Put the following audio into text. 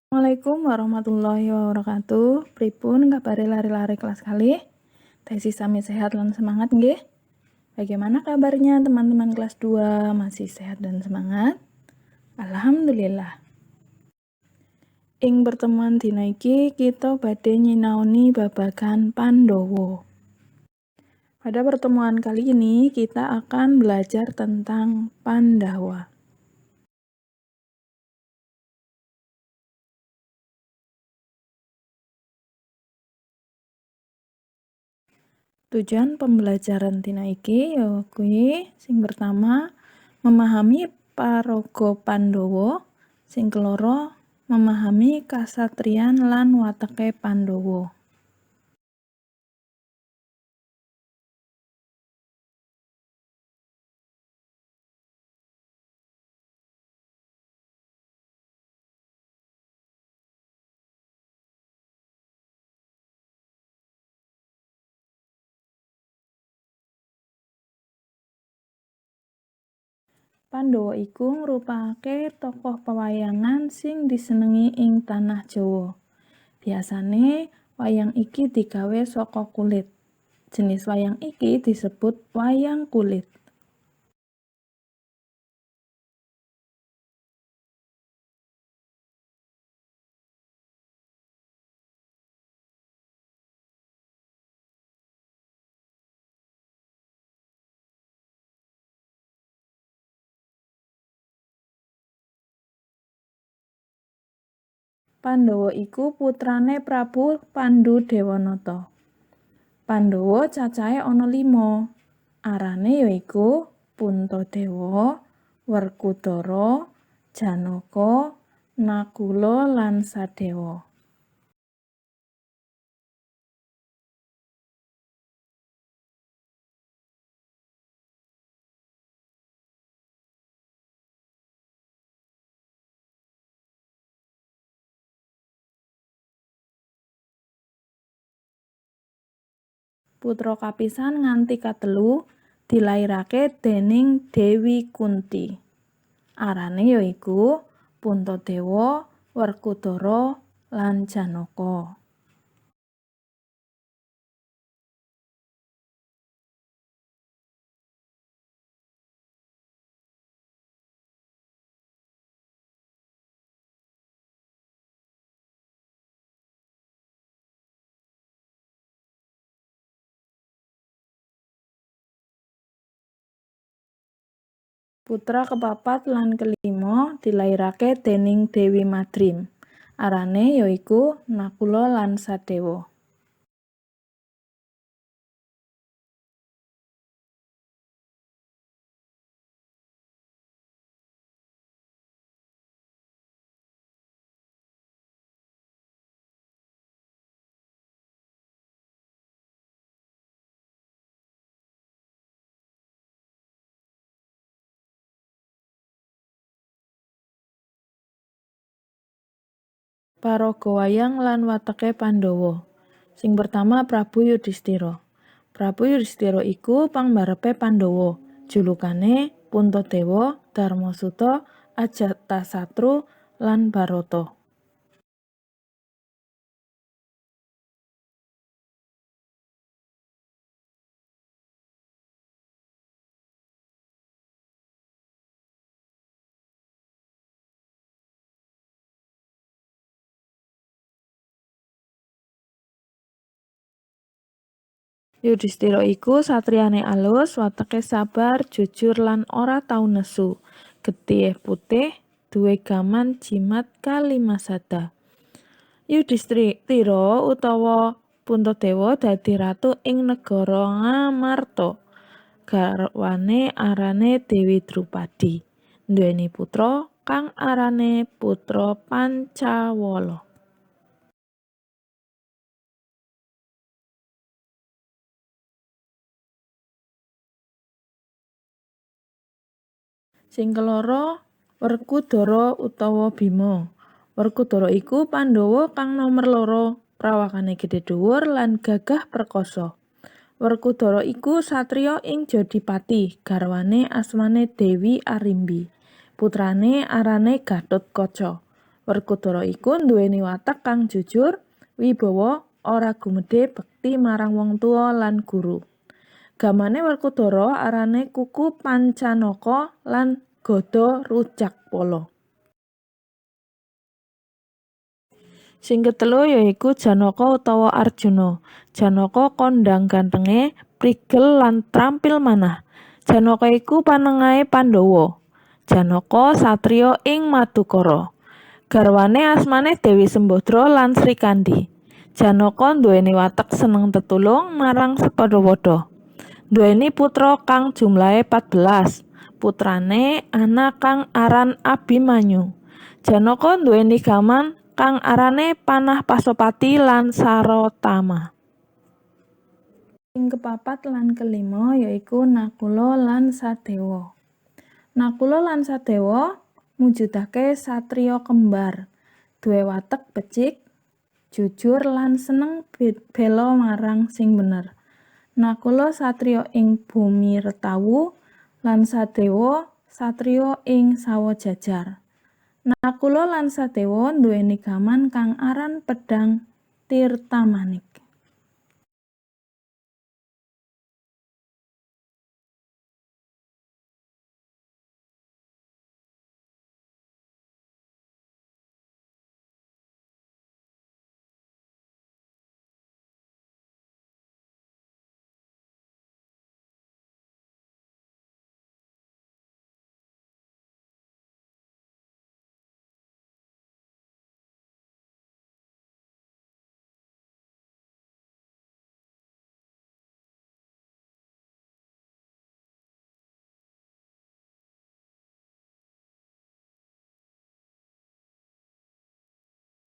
Assalamualaikum warahmatullahi wabarakatuh. Pripun kabare lare-lare kelas kalih? Tesih sami sehat lan semangat nggih? Bagaimana kabarnya teman-teman kelas 2? Masih sehat dan semangat? Alhamdulillah. Ing pertemuan dina iki kita badhe nyinaoni babagan Pandhawa. Pada pertemuan kali ini kita akan belajar tentang Pandawa. Tujuan pembelajaran dina iki ya kuwi sing pertama memahami paraga Pandhawa, sing keloro memahami kasatriyan lan wateke Pandhawa. Pandhawa iku ngrupakake tokoh pewayangan sing disenengi ing tanah Jawa. Biasane wayang iki digawe saka kulit. Jenis wayang iki disebut wayang kulit. Pandhawa iku putrane Prabu Pandhu Dewanata. Pandhawa cacahe ana 5. Arane ya iku Puntadewa, Werkudara, Janaka, Nakula lan Sadewa. Putra kapisan nganti katelu dilairake dening Dewi Kunti. Arane ya iku Puntadewa, Werkudara lan Janaka. Putra kepapat lan kelima dilairake dening Dewi Madrim. Arane ya iku Nakula lan Sadewa. Paraga wayang lan wateke Pandhawa. Sing pertama Prabu Yudhistira. Prabu Yudhistira iku pangbarepe Pandhawa. Julukane Puntadewa, Darmasuta, Ajatasatru lan Barata. Yudhistira iku satriyane alus, wateke sabar, jujur lan ora tau nesu. Getih putih, duwe gaman jimat kalimasada. Yudhistira utawa Puntadewa dadi ratu ing negara Ngamarta. Garwane arane Dewi Drupadi. Nduweni putra kang arane Putra Pancawala. Sing keloro Werkudara utawa Bima. Werkudara iku Pandhawa kang nomer 2, prawakane gedhe dhuwur lan gagah perkasa. Werkudara iku satriya ing Jodipati, garwane asmane Dewi Arimbi. Putrane arane Gatotkaca. Werkudara iku nduweni watek kang jujur, wibawa, ora gumedhe, bekti marang wong tuwa lan guru. Gamane Werkudara arane Kuku Pancanaka lan Gada Rujakpolo. Sing ketelu ya iku Janaka utawa Arjuna. Janaka kondhang gantenge, prigel lan trampil manah. Janaka iku panengahe Pandhawa. Janaka satriya ing Madukara. Garwane asmane Dewi Sembadra lan Srikandhi. Janaka nduweni watek seneng tetulung marang sepadha-padha. Nduweni putra kang jumlahe 14. Putrane ana kang aran Abimanyu. Janaka nduweni gaman kang arane Panah Pasopati lan Sarotama. Sing kepapat lan kelima yaiku Nakula lan Sadewa. Nakula lan Sadewa mujudake satriya kembar, duwe watek becik, jujur lan seneng bela marang sing bener. Nakula satriya ing Bumi Retawu lan Sadewa satriya ing Sawojajar. Nakula lan Sadewa nduweni gaman kang aran Pedhang Tirtamanik.